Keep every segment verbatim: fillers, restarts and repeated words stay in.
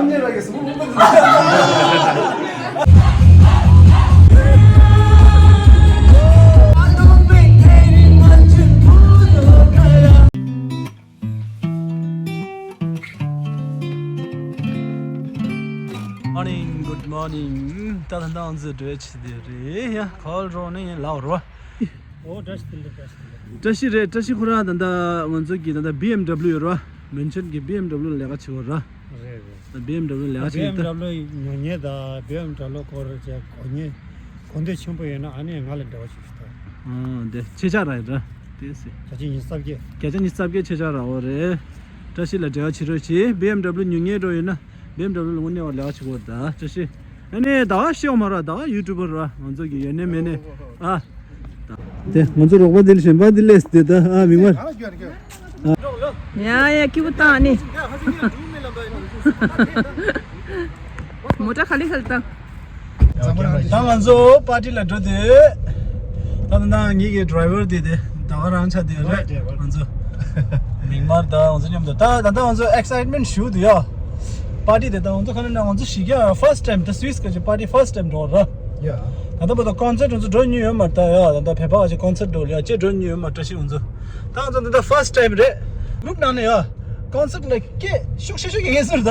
Morning, good morning. ད་ལྟ་ང་ཚོ་བགྲོད་བྱེད་དེ་རེད་ཡ། ཁོལ་རོ་ནི་ལའོ་རོ། ཨོ་བཀྲ་ཤིས་བདེ་ལེགས། བཀྲ་ཤིས་བདེ་ལེགས། བཀྲ་ཤིས་རེད། བཀྲ་ཤིས་ཁོ་རང་ད་ལྟ་ང་ཚོ་གི་ད་ལྟ་བི་ཨེམ་ཌབ་ལིའུ་ཡོད་ར། མུན་ཆེན་གྱི་བི་ཨེམ་ཌབ་ལིའུ་ལ་ལས་ཀ་བྱེད་ཀྱི་ཡོད་ར། རེད་རེད། ད་བི་ཨེམ་ཌབ་ལིའུ་ལས་ཀ་བྱེད་ཀྱི་ཡོད་ད། བི་ཨེམ་ཌབ་ལིའུ་ཉོ་མཁན་དང་བི་ཨེམ་ཌབ་ལིའུ་སྐོར་བྱས་གོ་མཁན་གོ་འདོད་ཆེན་པོ་ཡོད་ན་ཨ་ནི་ང་ལ་འབྲེལ་བ་བྱེད་ཤོག་ད། ཨ་དེ་ཁྱེད་ཅག་ར་ཡོད་ར། དེ་སེ། བརྒྱ་ཆ་ཉི་ཤུ་རྩ་བརྒྱད། བརྒྱ་ཆ་ཉི་ཤུ་རྩ་བརྒྱད་ཁྱེད་ཅག་ར་འོ་རེད། བཀྲ་ཤིས་ལ་འབྲེལ་བ་བྱེད་རོགས་བྱེད། བི་ཨེམ་ཌབ་ལིའུ་ཉོ་མཁན་འགྲོ་ཡོད་ན། བི་ཨེམ་ཌབ་ལིའུ་ལ་དངོས་གནས་བ་ལས་ཀ་བྱེད་དགོས་རེད་ད། བཀྲ་ཤིས། ཨ་ནི་ཟླ་བ་ཤེས་ཡོང་མ་ར། ཟླ་བ་ཡུ་ཊུབ་པར་ར། ང་ཚོ་གི་ཡོད་ནས་མེད་ནས་ཨ། ད་དེ་ང་ཚོ་རོགས་པ་དེ་ལ་གཞན་པ་དེ་ལས་དེ་ད་ཨ་མིག་དམར། ཡ་ཡ་སྐྱིད་པོ་བཏང་ནི། མོ་ཊ་ག་ལེ་ག་ལེ་བཏང་། ད་ང་ཚོ་པར་ཊི་ལ་འགྲོ་དུས། ད་ད་ངེད་ཀྱི་ཌ་རའི་ཝར་དེ་དེ་ཟླ་བ་རང་ཆ་དེ་རེད། ང་ཚོ་མིག་དམར་ད་ང་ཚོ་མཉམ་དུ་ད་ད་ད་ང་ཚོ་ཨེག་སའིཊ་མེན་ཊི་ཞུ་འདུག་ཡ། པར་ཊི་དེ་ད་ང་ཚོ་ག་ནས་ན་ང་ཚོ་ཞིག་ཡ་ཕར་སི་ཊི་ཊའིམ་ད་སུའི་སི་ག་ཅིག་པར་ཊི་ཕར་སི་ཊི་ཊའིམ་འགྲོ་ར། ཡ། ད་ད་བར་དུ་ཀོན་སར་ཊི་ང་ཚོ་འགྲོ་མྱོང་ཡོད་མ་རེད་ད་ཡ། ད་ད་བོད་པ་བ་ཅིག་ཀོན་སར་ཊི་འགྲོ་ལ་ཡ་ཅེ་འགྲོ་མྱོང་ཡོད་མ་རེད། བཀྲ་ཤིས་ང་ཚོ་ད་ང་ཚོ་ད་ད་ཕར་སི་ཊི་ཊའིམ་རེད། གུ་རུབ་ནང་ནས་ཡ་ཀོན་སར་ཊི་ལ་སྐད་ཤུགས་ཆེ་ཤོས་ཀྱི་ངེས་ཟེར་ད།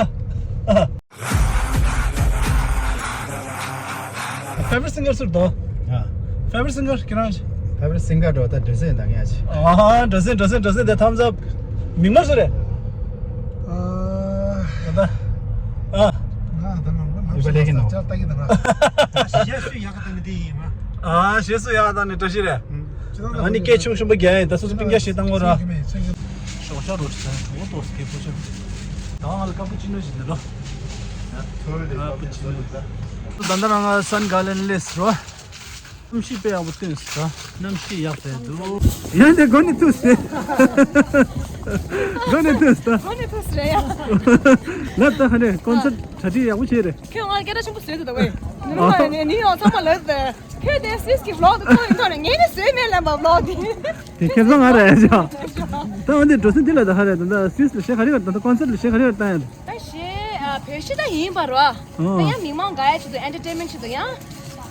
ཕེ་ཝ་རི་ཊི་སིང་གར་སུ་རེད་དོ། ཨ། ཕེ་ཝ་རི་ཊི་སིང་གར་ཁྱེད་རང་། ཕེ་ཝ་རི་ཊི་སིང་གར་འགྲོ་ད་འགྲོ་སེ་ད་ངས་ཅི། ཨ་འགྲོ་སེ་འགྲོ་སེ་འགྲོ་སེ་ད་ཐམ་སི་ཨབ། མིག་དམར་སུ་རེད། ཨ། ད་ད། ཨ། ང་ད་ནང་ལ་ཡིན་པ་ལས་ཀྱི་ནོ། ལྕགས་ལྟ་གི་ད་ང་། ཞེ་སུ་ཡག་ག་ད་ནི་དེ་ཡིན་མ། ཨ་ཞེ་སུ་ཡག་ག་ད་ནི་བཀྲ་ཤིས་རེད། ཨ་ནི་སྐད་ཆུང་ཆུང་པོ་རྒྱག་ཡིན། ད་སོ་སོ་སྤུན་ཀྱག་ཞིག་བཏང་གོ་ར། ཤོག་ཤ་རོ་ཤ་འོ་ཏོ་སྐད་པོ་ཤ། ད་ང་ལ་ཀ་པུ་ཅི་ནོ་ཞིག་འདི་ལོ། ད་ལྟ་རང་ང་སན་གྷ་ལན་སླེབས་རོ། གནམ་གཤིས་དཔེ་ཡག་པོ་ཐོན་སོང་། གནམ་གཤིས་ཡག་པོ་འདུག་ཡང་དེ་གོ་ནི་ཐུག་སྟེ། གོ་ནི་ཐུག་སྟེ། གོ་ནི་ཐུག་སྟེ་ཡ། ལབ་ད་ཧ་ནས་ཀོན་སར་ཊི་གྲ་སྒྲིག་ཡག་པོ་བྱས་རེད། ཁྱོད་ང་སྐད་གྲགས་ཆེན་པོ་བཟོས་འདུག་ད་ཝེ། ནི་ནི་ཡང་ཚང་མ་ལབ་ད། ཁྱོད་དེ་སུས་ཀྱི་བི་ལོག་དུ་ཁོ་ཡིན་ཐོག་ནས་ངས་ནི་བཟོས་མེད་ལབ་པ་བི་ལོག་དེ། དེ་ཁེ་བཟང་ང་རེད་ཤག་ད་འོན་ཏེ་འགྲོ་སེམས་འདི་ལ་ད་ཧ་རེད། ད་ལྟ་སུས་ལ་ཤེས་ག་རེ་ད་ལྟ་ཀོན་སར་ཊི་ལ་ཤེས་ག་རེ་བཏང་ཡ། ད་ཤེས་ཨ་བོད་ཤེས་ད་ཡིན་པ་རོ། ཨ། ད་ཡང་མི་མང་ག་ཡ་ཆེད་དུ་ཨེན་ཊར་ཊེན་མེན་ཊི་ཆེད་དུ་ཡང་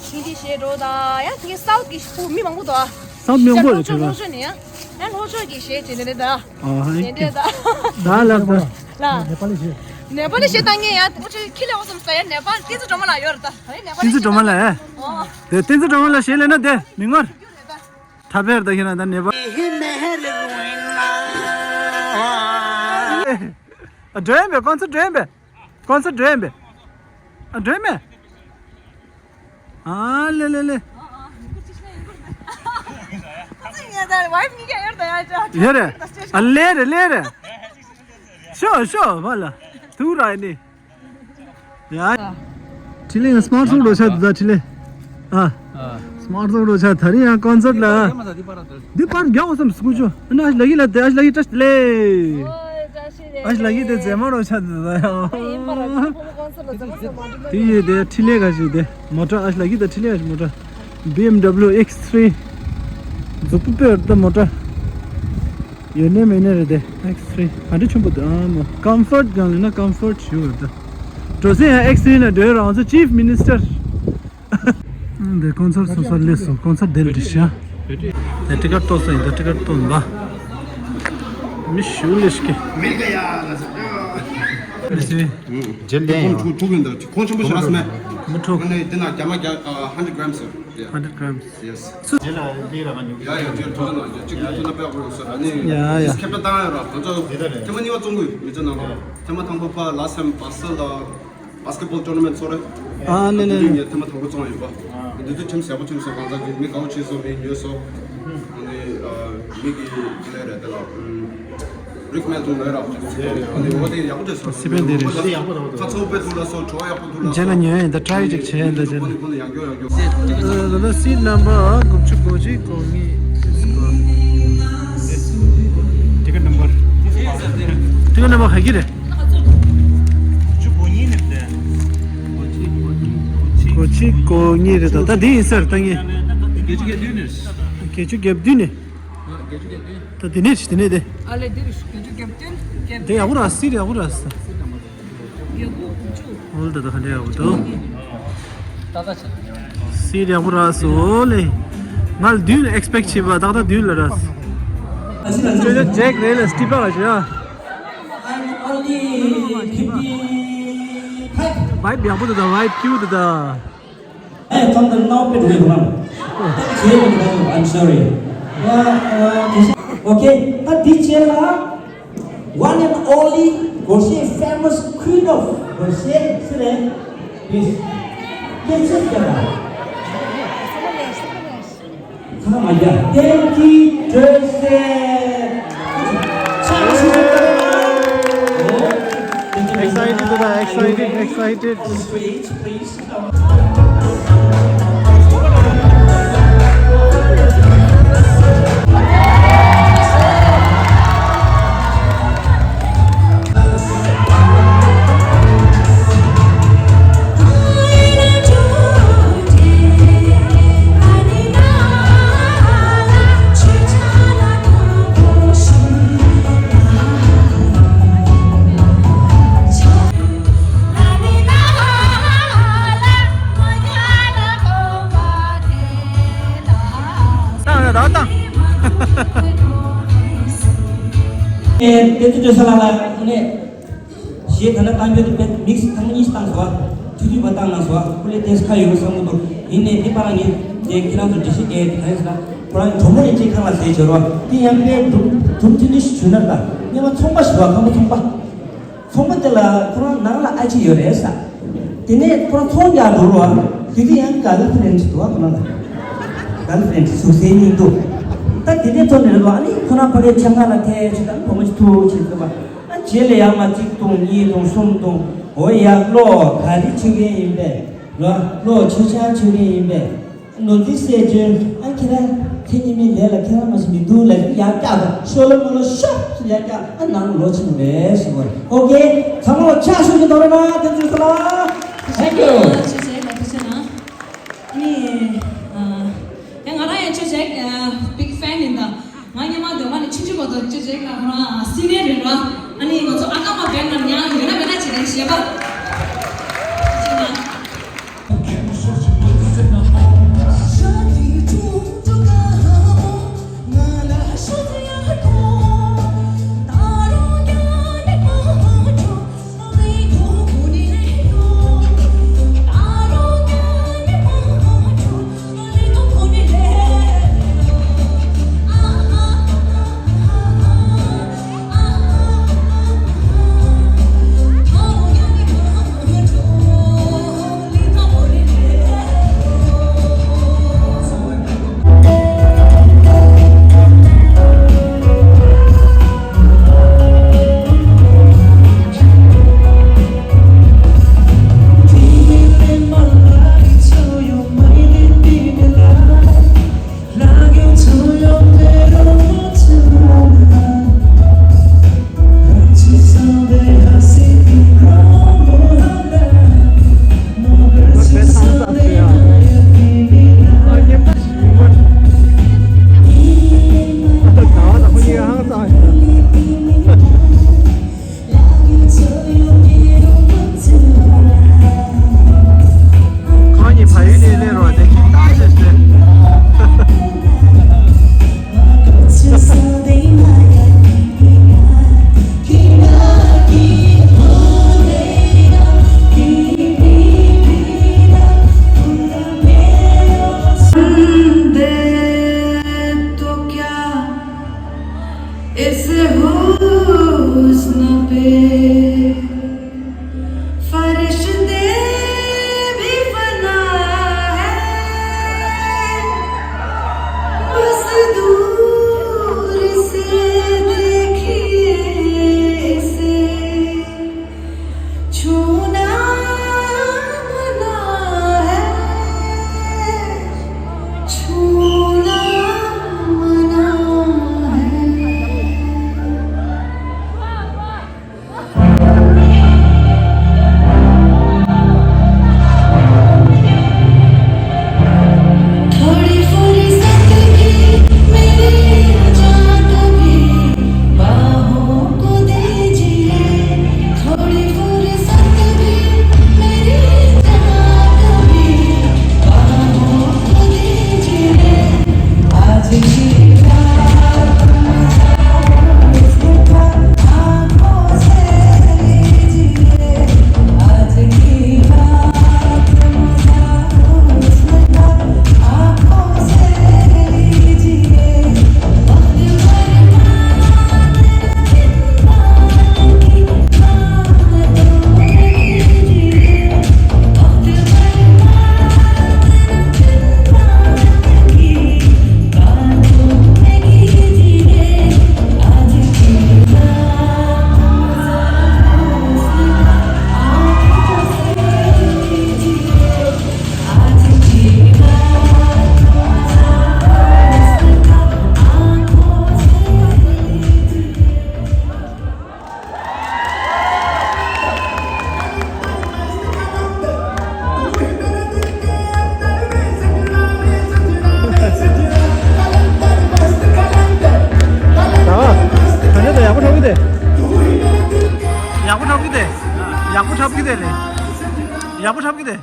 ཧིན་དི་ཤེས་འགྲོ་ད་ཡང་དེ་སའུ་ཐི་གི་ཕྲུ་གུ་མི་མང་པོ་འདུག་ཨ། སའུ་ཐི་མི་མང་པོ་རེད་ལྷོ་ཕྱོགས་ལྷོ་ཕྱོགས་ནས་ཡང་ཡང་ལྷོ་ཕྱོགས་ཀྱི་ཤེས་ཅེས་འདི་རེད་ད། ཨ་ཧ། དེ་འདྲས་ད། ད་ལབ་ད། ལ། ནེ་པ་ལི་ཤེས། ནེ་པ་ལི་ཤེས་ད་ངས་ཡང་ཨུ་ཆུ་ཁྱི་ལས་འོ་སམ་ས་ཡ་ནེ་པ་ལི་བསྟན་འཛིན་སྒྲོལ་མ་ལགས་ཡོད་རེད་ད། ཨ་ནེ་པ་ལི་བསྟན་འཛིན་སྒྲོལ་མ་ལགས་ཨེ། ཨོ། དེ་བསྟན་འཛིན་སྒྲོལ་མ་ལགས་ཞེས་ལས་ན་དེ་མིག་དམར། ཐ་བེར་ད་ཁྱེད་རང་ད་ནེ་པ། ཨ་འགྲོ་ཡིན་པས་ཀོན་སར་ཊི་འགྲོ་ཡིན་པས། ཀོན་སར་ཊི་འགྲོ་ཡིན་པས། ཨ་འགྲོ་ཡིན་པས། ཨ་ལེ་ལེ་ལེ། ཡོད་རེད། ཨ་ལེ་རེད་ལེ་རེད། ཤོ་ཤོ་མ་ལ། ཐུག་ར་ནི། ཡ། ཁྲི་ལེ་ང་སི་མཱར་ཊི་ཕོན་འགྲོ་ཆ་འདུག་ད་ཁྲི་ལེ། ཨ། སི་མཱར་ཊི་ཕོན་འགྲོ་ཆ་ད་རིང་ཡང་ཀོན་སར་ཊི་ལ། འདི་པར་རྒྱག་འོ་བསམ་སྐུ་ཅོ། ཨ་ནི་ཨ་ཞ་ལ་གི་ལ་དེ་ཨ་ཞ་ལ་གི་བཀྲ་ཤིས་བདེ་ལེགས། ཨ་ཞ་ལ་གི་དེ་རྫས་མ་འགྲོ་ཆ་འདུག་ད་ཡང་། དེ་ཡི་དེ་ཁྲི་ལེ་ག་ཞིག་དེ་མོ་ཊ་ཨ་ཞ་ལ་གི་དེ་ཁྲི་ལེ་ག་ཞིག་མོ་ཊ། བི་ཨེམ་ཌབ་ལིའུ་ཨེག་སི་ཐི་རི། མཛུབ་པུ་པེར་ད་མོ་ཊ། ཡོད་ནས་མེད་ནས་རེད་དེ། ཨེག་སི་ཐི་རི་ག་འདྲ་ཆེན་པོ་འདུག་ཨ་མོ། ཀམ་ཕོར་ཊི་སྒང་ལ་ན་ཀམ་ཕོར་ཊི་ཞུ་བར་ད། འགྲོ་སེ་ཡང་ཨེག་སི་ཐི་རི་ན་འགྲོ་རང་ཚོ་ཅིཕ་མི་ནི་སི་ཊར། འདི་ཀོན་སར་སོ་སོ་སླེབས་སོང་། ཀོན་སར་དེ་ལ་འགྲིག་ཤག་དེ་ཊི་ཀེ་ཊི་ཏོག་ཙམ་ཡིན། ད་ཊི་ཀེ་ཊི་ཏོག་འབའ། མི་ཞུ་ལེ་ཤི་ཀེ། མི་སི་ཝི། ཇེལ་ལྡན་ཡོད། ཁོང་ཆུང་ཆུང་གི་འདུག་ཁོང་ཆེན་པོ་ཞིག་རེད་མེད། མི་ཁྲོ། ཨ་ནི་དེ་ན་རྒྱ་མ་རྒྱ་ཨ་ཧན་ཌྲེཌ་གྷ་རམ་སི་རེད། ཡ། ཧན་ཌྲེཌ་གྷ་རམ་སི། ཡེ་སི། ཇེལ་ལ་འདི་ར་ག་ཉོ། ཡ་ཡ་ཇེལ་ཐུག་ན་ཡ་གཅིག་ཉོ་ཐུག་ན་དཔེ་ཡག་པོ་ཡོད་ས་རེད། ཨ་ནི་ཡ་ཡ་ཁེ་ཕན་བཏང་ཡ་ར་ང་ཚོ་དེ་ད་རེད། ཐེངས་མ་གཉིས་པ་བཙོང་གི་ཡོད། མི་ཚེ་ནང་ལ་ཐེངས་མ་དང་པོ་ཕ་ལ་སེམ་བ་སི་ལ་བྷ་སི་ཀེ་ཊི་བྷོལ་ཊོར་ན་མེན་ཊི་ཚོགས་རེད། ཨ་ནི་ནི་ནི་ཐེངས་མ་དང་པོ་བཙོང་ཡོད་པ། འདི་ཚོ་ཊིམ་ཟབ་པོ་ཆེན་པོ་ཟེར། གང་ཟག་གི་མི་དགའ་བོ་བྱས་སོང་། མི་ཉོས་སོང་། ཨ་ནི་མི་གི་ཅི་ལས་རེད་དེ་ལ། རིག་མེད་དུ་ལོས་རག་ཅིག་ཟེར་ནས་འོ་དེ་ཡག་པོ་བྱས་སོང་། སི་པན་དེ་རེད། ཁ་ཚ་བོ་དཔེ་ཐུག་ལ་སོ་བྲོ་བ་ཡག་པོ་ཐུག་ལ་སོ། རྗེས་ལ་ཉོས་ཡིན་ད་ཊི་རའི་ཅིག་བྱས་ཡིན་ད་རྗེས་ལ། ཁོ་ནི་ཁོ་ནི་ཡང་སྐྱོ་ཡང་སྐྱོ། ད་ལྟ་སིཊ་ནམ་བར་དགུ་བཅུ་གོ་གཅིག་གོ་གཉིས། ཊི་ཀེ་ཊི་ནམ་བར། ཊི་ཀེ་ཊི་ནམ་བར་ག་གི་རེད། དགུ་བཅུ་གོ་གཉིས་ནི་རེད། གོ་གཅིག་གོ་གཉིས་རེད་ད། ད་འདི་ཡིན་ཟེར་ད་ངས། བརྒྱད་ཅུ་གྱ་བདུན་ནི། བརྒྱད་ཅུ་གྱ་བདུན་ནི། ད་དེ་ནས་དེ་ནས་དེ། ཨ་ལེ་འདི་རེད་ཤག་བརྒྱད་ཅུ་གྱ་བདུན། དེ་ཡག་པོ་ར། སིཊ་ཡག་པོ་ར་ས། བརྒྱད་དགུ། ཨོལ་ད་ད་ཧ་ལས་ཡག་པོ་འདུག། ཏག་ཏག་བྱས། སི་ཡག་པོ་རག་སོང་ལེ། ང་ལ་དུས་ལ་ཨེགས་པེག་བྱས་པ་ཏག་ཏག་དུས་ལ་རག་སོང་། ཅོ་ཅོ་ཇེག་རེད་ལ་སི་ཊི་པ་ལ་ཞུ་ཡ། ཝའིབ་ཡག་པོ་འདུག་ད། ཝའིབ་ཀྱུ་འདུག་ད། Hey, from the now bit with one. I'm sorry. Okay, ད་འདི་རྗེས་ལ། One and only Goshen famous queen of Goshen, Sire. Please. Yes, yes, yes. Come on, yeah. Thank you, Joseph. Excited, excited, excited. On the stage, please. བཏང་ར་ད་བཏང་། ཨེ་དེ་ཚོ་བརྗོད་ས་ལ་ལ་ནས་གཞས་ད་ལྟ་བཏང་རྒྱུ་དེ་དཔེ་མིག་སི་ཐེངས་མ་གཉིས་བཏང་སོང་བ། དུས་དུས་པ་བཏང་གནང་སོང་བ། ཁོ་ལས་ཏེས་ཁ་ཡོད་བསམ་གི་འདུག། ཡིན་ནའི་དེ་པ་རང་ངས་དེ་ཁྱེད་རང་ཚོ་འགྲེལ་བཤད་རྒྱག་ཡ་དེ་ག་རེ་ཟེར་ན། ཁོ་རང་གྲོགས་མོ་ནས་ཅིག་ཁ་ལ་ཟས་བྱོར་བ་དེ་ཡང་དཔེ་སྒྲུང་སྒྲུང་ཐུང་ཐུང་ཞིག་བྱུང་ན་ད་སྔོན་མ་ཚོང་པ་ཞིག་བ། ཁམས་པ་ཚོང་པ། ཚོང་པ་དེ་ལ་ཁོ་རང་ནང་ལ་ཨ་ཅེ་ཡོད་རེད་ས། དེ་ནས་ཁོ་རང་ཚོང་རྒྱག་འགྲོ་རོགས། དེ་དུས་ཡང་གར་ཕི་རེན་ཌི་འདུག་བ། ཁོ་རང་ལ་གར་ཕི་རེན་ཌི་ཟུག་སའི་སྙིང་འདུག། ད་དེ་ནས་ཐོན་ནས་རེད་བ། ཨ་ནི་ཁོ་རང་ཕ་གའི་ཆང་ཁང་ལ་ཐལ་ཆེ་ད་བུ་མོ་ཅིག་ཐུག་ཆེ་ཟེར་བ། ཨ་རྗེས་ལ་ཡང་མ་གཅིག་བཏུང་གཉིས་བཏུང་གསུམ་བཏུང་། འོ་ཡ་བློ་ག་རེ་བྱེད་མཁན་ཡིན་པས། ལོ་བློ་ཆོས་ཆང་བྱེད་མཁན་ཡིན་པས། ནོར་འཛིན་སྲས་ཆུང་ཨ་ཁྱེད་རང་ཚེ་ཉི་མའི་ལས་ལ་ཁྱེད་རང་མ་ཞིག་མི་འདུག་ལ་ཡར་བཀྱག་དང་ཤོ་ལོ་མོ་ལོ་ཤོབ་ཡར་བཀྱག་ཨ་ནང་ལོ་ཆེན་མོ་རེད་ཟེར་བ་རེད། ཨོ་ཀེ། ཚང་མ་ལ་ཕྱག་ཞུ་གི་འདུག་རེད་ན་དེ་ཚོ་ལ། Thank you. ཨ་ནི་ཨ་ཡང་ང་རང་ཡང་ཆོས་ཆེ་ཨ་big fan ཡིན་ད། ང་སྔོན་མ་འདོད་པ་ནི་ཆུང་ཆུང་བར་དུ་ཅི་བྱེད་ཀ་ཁོ་རང་སི་ནི་ཡར་རེད་ར། ཨ་ནི་ང་ཚོ་ཨ་ཀ་མ་བེག་ནང་ཉང་ཡོད་ན་མེད་ན་བྱེད་ཀ་ཞེས་པ། གི་དེ་རེད། ཡག་པོ་འཁྲབ་གི་དེ།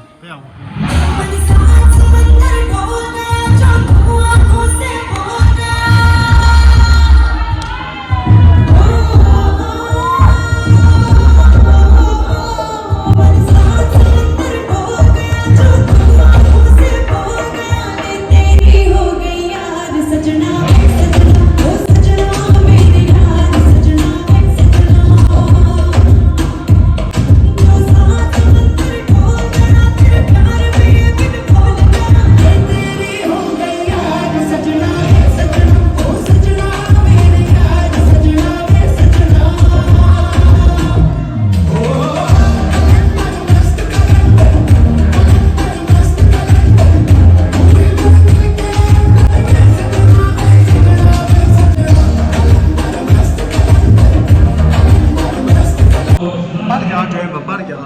པར་རྒྱག་འགྲོ་ཡིན་པ། པར་རྒྱག་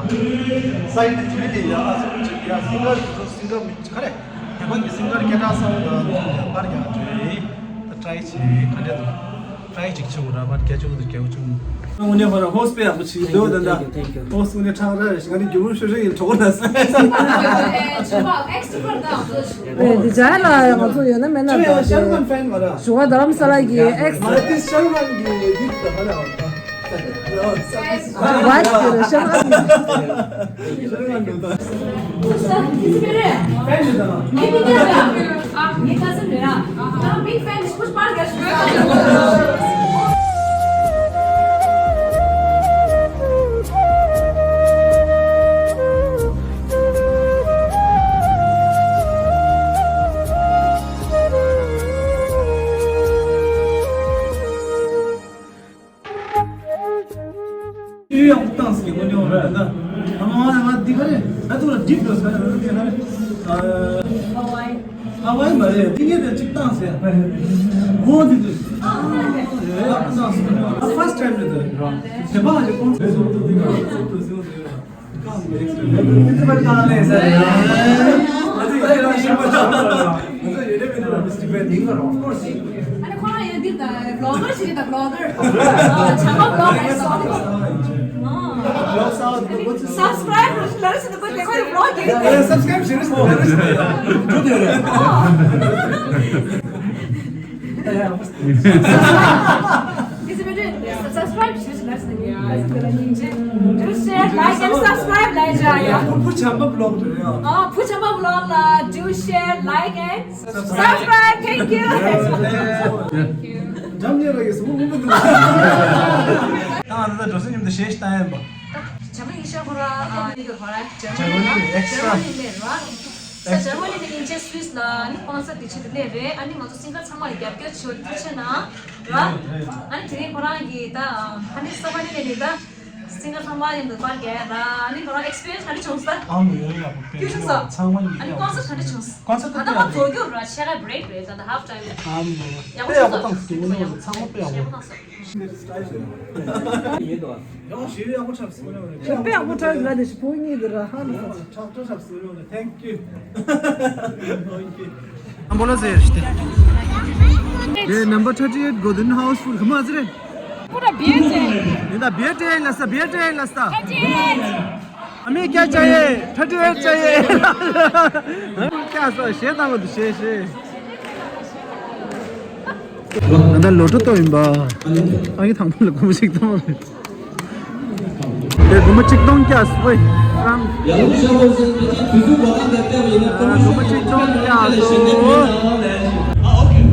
ས་ཡིན་ན་དུས་དེ་ཡ་ཨ་སུ་ཅིག་ཡ་སིང་གར་སིང་གར་མི་ག་རེ། རྒྱ་གར་གྱི་སིང་གར་སྐད་གྲགས་གསར་བ་དང་པར་རྒྱག་འགྲོ་ཡིན། ད་ཊ་རའི་བྱེད་ག་འདྲ་འདུག་ཊ་རའི་ཅིག་བྱེད་དགོས་ར། པར་རྒྱག་ཆོག་གི་འདུག་རྒྱག་ཆོག་གི་འདུག་དངོས་གནས་ཁོ་རང་ཧོ་སི་པི་ཡག་པོ་བྱེད་འདུག་ད་ལྟ་ཧོ་སི་དངོས་གནས་ཁྲང་ར་རེ་ཞིག་ང་ནི་རྒྱུ་མུར་ཤོད་ཤོད་ཡིན་གྲོགས་ན་ས། འདི་ཇ་ལ་ང་ཚོ་ཡོད་ན་མེད་ན་ད་ཤ་རུ་ཁན་ཕེན་མ་ར། ཞུ་བ་རྡ་རམ་ས་ལ་གི་ཨེག་སི། མ་ཏི་ཤ་རུ་ཁན་གི་འདི་ད་ཧ་ལ་བ། ཝའི་ཕི་རེད་ཤ་རུ་ཁན་གི། ཤ་རུ་ཁན་འདུག་ད། ཨ། ངའི་ཁ་སང་རེད་ཨ། ད་big fan is push bar gas. ཡུལ་ཡག་པོ་བཏང་ཟིན་གྱི་དངོས་གནས་རེད་ད། ཨ་མ་ང་ང་འདི་ག་རེད། ང་ཚོ་ལ་ཌིབ་ཡོད་ས་རེད། ང་ཚོ་ག་རེ། ཧ་ཝའི་མ་རེད། འདི་ངས་དེ་གཅིག་བཏང་ཟེར། འོ་འདི་འདི། ཡག་པོ་བཏང་ཟིན། ཕར་སི་ཊི་ཊའིམ་རེད་ད། དེ་པ་ང་ཚོ་ཀོན་སར་ཊི་ཟོ་འདི་ག་རེད། ཨ་ནི་ཁོ་རང་ཡང་འདིར་ད་བི་ལོག་གར་ཞིག་རེད་ད། བི་ལོག་གར། ཨ། བྱམས་པ་བི་ལོག་གར་སོང་། ཨ། སབ་སི་ཀ་རའིབ་རོགས་ཞིག་ལ་རེ་ཞིག་འདུག་དེ་ཁོ་ཡི་བི་ལོག་གི། ཨ། སབ་སི་ཀ་རའིབ་བྱེད་རེ་ཞིག་འདུག་རེ་ཞིག་འདུག་ཡ། འགྲོ་དེ་རེད། ཨ། This is it. Subscribe, share, like, and subscribe. ལ་ཡ། བུ་བུ་བྱམས་པ་བི་ལོག་རེད་ཡ། ཨ། བུ་བྱམས་པ་བི་ལོག་ལ་do share, like, and subscribe. Thank you. འགྲམ་ཉེ་ར་ཡོད་སོང་མི་འདུག་ད་ང་ད་ལྟ་འགྲོ་སོང་མཉམ་དུ་གཞས་ཤིག་བཏང་ཡ་ཡིན་པ། བྱམས་པ་ཡིན་ཤག་ཁོ་ར། ཨ། ཡིན་གྱི་ཁོ་ར། ཇར་མ་ནི་ནས་ཨེག་སི་ཊ་ར། ཇར་མ་ནི་ནས་རེད་བ། ས་ཇར་མ་ནི་ནས་ཡིན་ཆེ་སུད་སི་ལ་ནི་སྤོན་སར་དེ་ཆེད་དུ་གནས་རེད། ཨ་ནི་ང་ཚོ་སིང་གར་ཚང་མ་ལ་རྒྱབ་སྐྱོར་བྱེད་ཐུབ་ཆེ་ན་ར། ཨ་ནི་དེ་རིང་ཁོ་རང་གིས་ད་ཧ་ནི་ས་མ་ནི་ནས་ནི་ད་སིང་གར་ཚང་མ་ཡིན་དུ་པར་རྒྱག་ར། ཨ་ནི་ཁོ་རང་ཨེག་སི་པི་རི་ཡན་སི་ག་འདྲ་བྱུང་ས། ཨ་མ་ཡོད་ཡག་པོ་དཔེ་ཡག་པོ་ཚང་མ་ཡིན། ཨ་ནི་ཀོན་སར་ག་འདྲ་བྱུང་ས། ཀོན་སར་ད་ད་ལྟ་རྫོགས་རྒྱུ་ར་ཕྱེད་ཀ་བྷི་རེག་རེད། ད་ད་ཧབ་ཊའིམ། ཨ་མ་ཡག་པོ་དཔེ་ཡག་པོ་བཏང་སོང་། ཡག་པོ་ཚང་མ་དཔེ་ཡག་པོ། ཡག་པོ་བཏང་སོང་། ཡིན་ཏོ། ཡང་ཞེ་ཡག་པོ་འཁྲབ་སོང་། དཔེ་ཡག་པོ་འཁྲབ་ལ་དེ་ཞིག་བུ་གཉིས་དེ་ར་ཧ་ལས་སོང་། འཁྲབ་འཁྲབ་འཁྲབ་སོང་། Thank you. Thank you. Number thirty-eight Golden House Full. Come on, let's go. पूरा बेच है। नहीं था, बेटे है लस्ता, बेटे है लस्ता। Thirty eight. हमें क्या चाहिए? Thirty eight चाहिए। क्या सो, शेर ना वो, शेर, शेर। ང་ད་ལོ་ཊི་ཏོ་ཡིན་པ། ཨ་ཡི་དང་པོ་ལ་སྒོར་མོ་ཆིག་སྟོང་། དེ་སྒོར་མོ་ཆིག་སྟོང་བཀྱག་སོང་། ཨོའི་ཀམ། ཡ་ལུང་ཤ་བོ་ཟེར་དེ་གི་དུས་ཚོད་འགོར་སྟངས་དེ་བལྟས་པ་ཡིན་ན་ཨ་སྒོར་མོ་ཆིག་སྟོང་བཀྱག་སོང་། ཨ། ཨོ་ཁེ།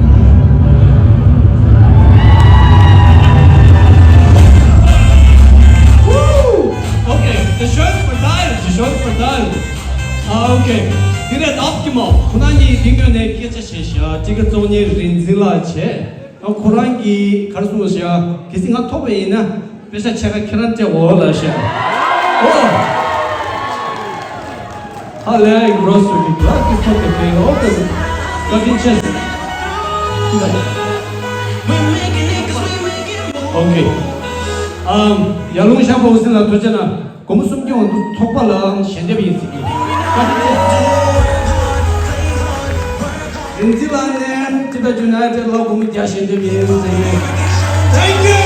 Okay, the shirts for Dal, the shirts for Dal. ཨ། ཨོ་ཁེ། དེ་ནས་ཨབ་ཀྱི་མ་ཁོ་ན་གཉིས་དེ་སྔོན་ནས་སྐད་ཆ་བཤད་ཤག་དེ་ག་གཙོ་གཉེར་རིག་འཛིན་ལགས་བྱས། ཨ། ཁོ་རང་གིས་ག་རེ་གསུངས་ཤག་གལ་སྲིད་ང་ཐོབ་པ་ཡིན་ན་པེ་ཤ་ཕྱེད་ཀ་ཁྱེད་རང་སྤྲད་འོ་ལབ་ཤག་ཨོ། Hallelujah, grocery, blood is not the pain of the cutting chest. Okay. Um, ཡར་ཀླུང་ཤར་ཕོ་སྲིན་ལ་ཐུགས་རྗེ་གནང་། སྒོར་མོ་སུམ་བརྒྱ་འོང་དུས་ཐོག་པ་ལའང་ཞལ་འདེབས་ཡིན་ཟེར་གྱི། རིག་འཛིན་ལགས་ནས་ཊི་བེཊ་ཡུ་ནའི་ཊེཌ་ལ་སྒོར་མོ་བརྒྱ་ཞལ་འདེབས་ཡིན་ཟེར་གྱི། Thank you.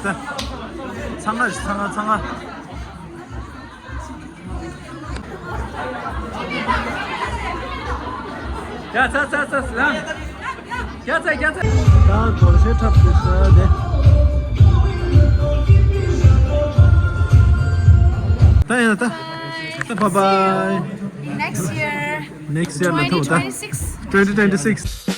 ད། ཚང་མ་ཚང་མ་ཚང་མ། ཡ་ཚ་ཚ་ཚ་ལ། ཡ་ཚ་ཡ་ཚ། ད་སྒོར་གཞས་འཁྲབ་དུས་ས་དེ། ད་ཡ་ད། ད་bye bye. Next year. Next year ལ་ཐུག་ད། Twenty twenty-six. Twenty twenty-six.